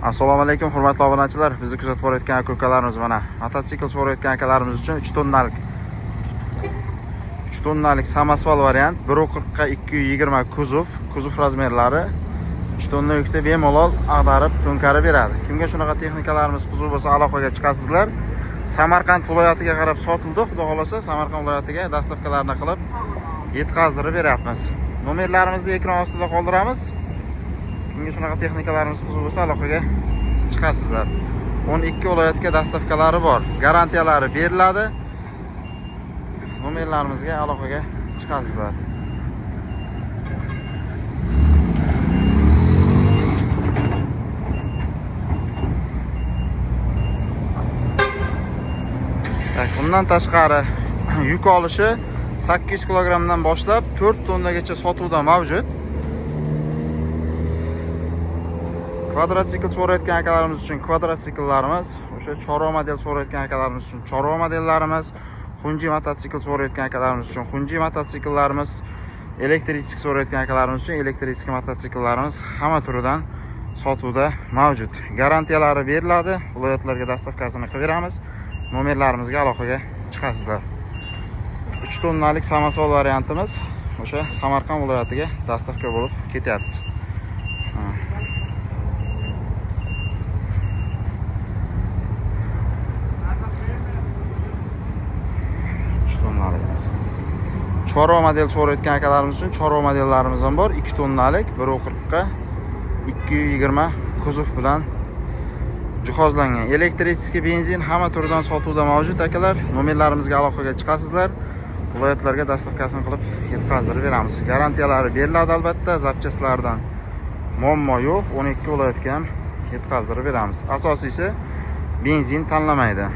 Assalomu alaykum, hurmatli obunachilar. Bizni kuzatib borayotgan aka-ukalarimiz, mana mototsikl so'rayotgan akalarimiz uchun 3 tonnalik 3 tonnalik samosval variant 1.40 ga 220 kuzov, kuzov razmerlari 3 tonna yukni bemalol ag'darib, to'nkarib beradi. Kimga shunaqa texnikalarimiz qiziq bo'lsa, aloqaga chiqasizlar. Samarqand viloyatiga qarab sotildi, xudo xolasa Samarqand viloyatiga dastavkalarni qilib yetkazdirib beryapmiz. Nomerlarimizni ekran ostida qoldiramiz. Kimga shunaqa texnikalarimiz qiziq bo'lsa, aloqaga chiqasizlar. 12 viloyatga dastavkalari bor. Garantiyalari beriladi. Nomerlarimizga aloqaga chiqasizlar. Так, undan tashqari yuk olishi 800 kilogrammdan boshlab 4 tonnagacha sotuvda mavjud. Kvadrotsikl so'rayotgan akalarimiz uchun kvadrotsikllarimiz, o'sha chorva model so'rayotgan akalarimiz uchun chorva modellarimiz, Xunji mototsikl so'rayotgan akalarimiz uchun Xunji mototsikllarimiz, elektrik so'rayotgan akalarimiz uchun elektrik mototsikllarimiz hamma turidan sotuvda mavjud. Garantiyalari beriladi, viloyatlarga dastavkasini qilib beramiz. Nomerlarimizga aloqaga chiqasizlar. 3 tonnalik samosval variantimiz o'sha Samarqand viloyatiga dastavka bo'lib ketyapti. Ha. Uch tonnaligimiz. Chorva model so'rayotgan akalarimiz uchun chorva modellarimiz ham bor. 2 tonnalik 1.40 ga 220 kuzov bilan jihozlangan. Elektrический, benzin hamma turidan sotuvda mavjud akalar. Nomerlarimizga aloqaga chiqasizlar. Viloyatlarga dastavkasini qilib yetkazdirib beramiz. Garantiyalari beriladi albatta, zapchastlardan muammo yo'q. 12 viloyatga ham yetkazdirib beramiz. Asosiysi benzin tanlamaydi.